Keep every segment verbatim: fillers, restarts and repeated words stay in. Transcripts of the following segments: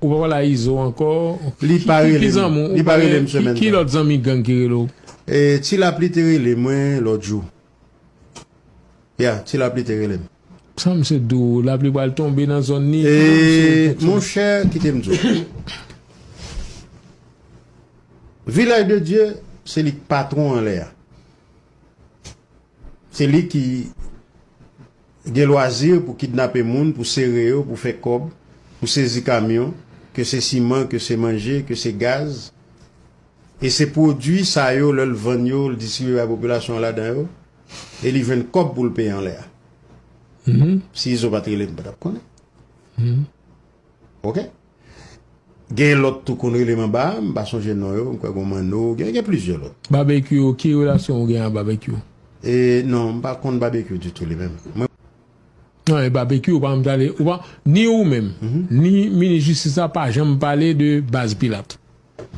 Ou pa pale a Izo ankò? Li pa rele m. Ki zanmi w? Li pa rele m semèn sa. Ki lòt zanmi gang ki rele w? E, Ti Lapli te rele mwen lòt jou. Ya, Ti Lapli te rele m. Sa misye di w, lapli pral tonbe nan zòn li? E, monchè, kite m di w. Vilaj de Dye, se li k patwon anlè a. Se li ki gen lwazi pou kidnape moun, pou sere yo, pou fè kòb, pou sezi kamyon, ke se siman, ke se manje, ke se gaz. E se pwodui sa yo, lè l vann yo, l distribiye bay popilasyon an ladan yo, e li jwenn kòb pou l peye anlè a. Si Izo pa t rele m, m pa t ap konnen. Oke? Gen lòt tou konn rele m anba a, m pa sonje non yo, m kwè gon Manno, gen, gen plizyè lòt. Babekyou, ki relasyon ou gen ak Babekyou? E non, m pa konn Babekyou ditou li menm. Mwen Non, e Babekyou, ou pa menm tande, ou pa, ni ou menm, ni minis jistis la pa janm pale de Baz Pilat.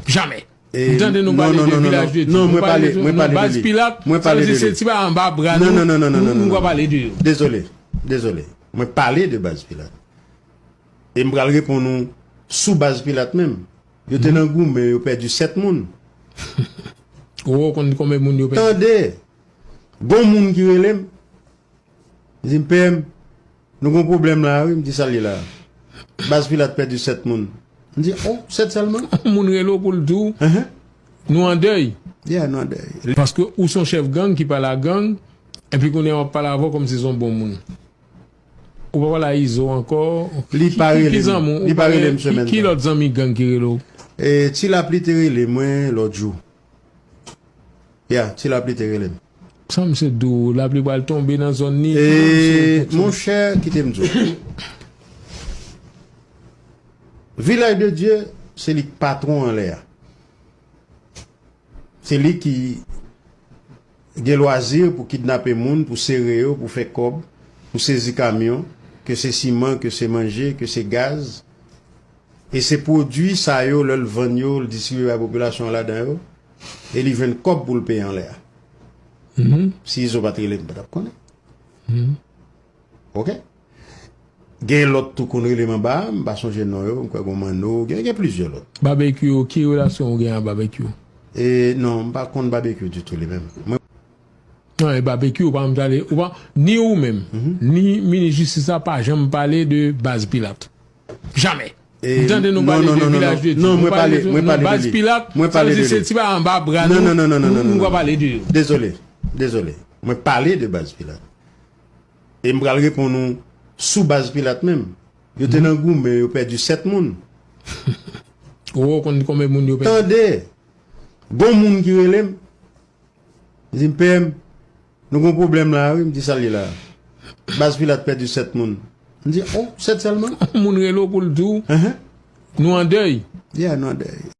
Jamè. M tande nou pale de Vilaj de Dye. Non, mwen pale, mwen pale de li. Baz Pilat, sa vle di se ti bagay anba bra nou, nou pa pale de yo. Dezole, dezole. Mwen pale de Baz Pilat. E m pral reponn ou sou Baz Pilat menm. Yo te nan goumen, yo pèdi sèt moun. Ou konn konbyen moun yo pèdi? Tande, gon moun ki rele m, li di m, "P M, nou gon pwoblèm la, wi." M di, "Sa l ye la?" "Baz Pilat pèdi sèt moun." M di, "Oh, sèt sèlman?" Moun rele w pou l di w, "Nou an dèy." Yeah, nou an dèy. Paske ou se yon chèf gang ki pale a gang, epi kounye a w ap pale avè w kòmsi se yon bon moun. Ou pa pale a Izo ankò? Li pa rele m. Ki zanmi w? Li pa rele m semèn sa. Ki lòt zanmi gang ki rele w? E, Ti Lapli te rele mwen lòt jou. Ya, Ti Lapli te rele m. Sa misye di w, lapli pral tonbe nan zòn li? E, monchè, kite m di w. Vilaj de Dye, se li k patwon anlè a. Se li ki gen lwazi pou kidnape moun, pou sere yo, pou fè kòb, pou sezi kamyon, ke se siman, ke se manje, ke se gaz. E se pwodui sa yo, lè l vann yo, l distribiye bay popilasyon an ladan yo, e li jwenn kòb pou l peye anlè a. Si Izo pa t rele m, m pa t ap konnen. Oke? Gen lòt tou konn rele m anba a, m pa sonje non yo, m kwè gon Manno, gen, gen plizyè lòt. Babekyou, ki relasyon ou gen ak Babekyou? E non, m pa konn Babekyou ditou li menm. Mwen Non, e Babekyou, ou pa menm tande, ou pa, ni ou menm, ni minis jistis la pa janm pale de Baz Pilat. Jamè. M tande nou pale de Vilaj de Dye. Non, mwen pale, mwen pale de li. Baz Pilat, sa vle di se ti bagay anba bra nou, nou pa pale de yo. Dezole, dezole. Mwen pale de Baz Pilat. E m pral reponn ou sou Baz Pilat menm. Yo te nan goumen, yo pèdi sèt moun. Ou konn konbyen moun yo pèdi? Tande, gon moun ki rele m, li di m, "P M, nou gon pwoblèm la, wi." M di, "Sa l ye la?" "Baz Pilat pèdi sèt moun." M di, "Oh, sèt sèlman?" Moun rele w pou l di w, "Nou an dèy." Yeah, nou an dèy.